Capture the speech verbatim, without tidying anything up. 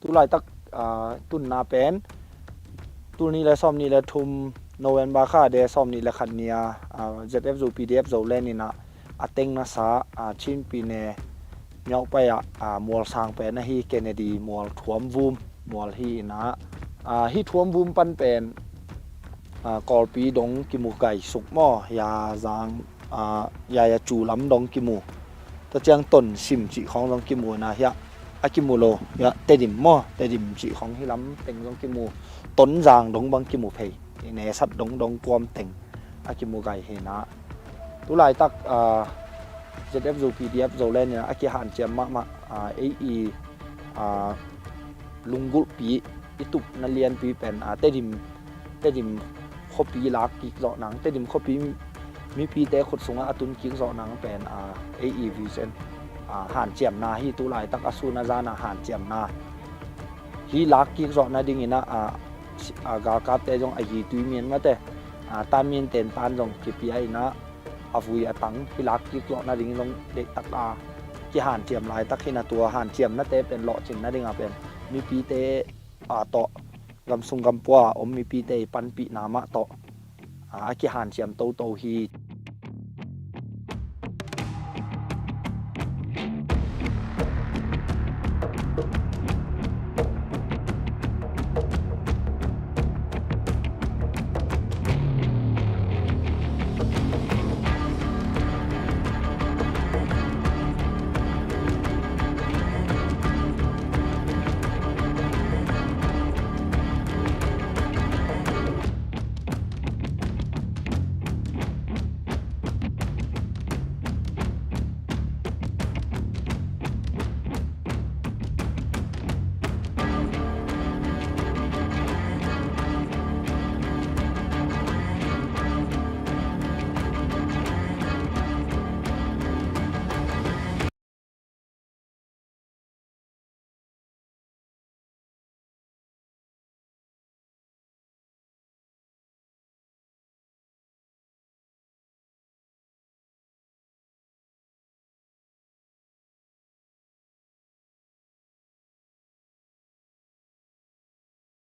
Tulaitak, aa, tunna pen tul nih le sawm nih le thum November kha de sawm nih le khat ni a, aa, Z F Zo P D F Zoland in ah a teng nasa, aa, Chin pyine Myauk pai ah, aa, mual sang pen ahi Kennedy mual thuam vum mual hi in ah, aa, hih thuam vum pan pen, aa, Kawlpi dong kimu gai suk maw, ya zang, aa, ya ya cu lam dong kimu. Tua ciang Tonsim cih khawng dong kimu na hiah a kimu lo, hiah Tedim maw, Tedim cih khawng hi lam teng dong kimu. Tonzang dong bang kimu phei. Nesat dong dong kuam teng a kimu gai hi na. Tulaitak, aa, Z F Zo P D F Zoland in a kihanciam mahmah, aa, ei i, aa, lunggulhpi i tupna lianpi pen, aa, Tedim, Tedim khuapi lak kik zawh nang, Tedim khuapi mipite khut sungah a tun kik zawh nang pen, aa, ei i vision, aa, hanciamna hi. Tulaitak a sun a zan a hanciamna hi lak kik zawh nading in ah, aa, aa, galkapte zong a yi tui mian mate, aa, tan mian ten tan zong kipia in ah, a vui a tang hi lak kik zawh nading zong deihtak a kihanciam laitak hi na. Tua hanciamnate pen lawhcin nading a pen mipite, aa, tawh, gamsung gampua om mipite i panpihna mah tawh, aa, a kihanciam toto hi.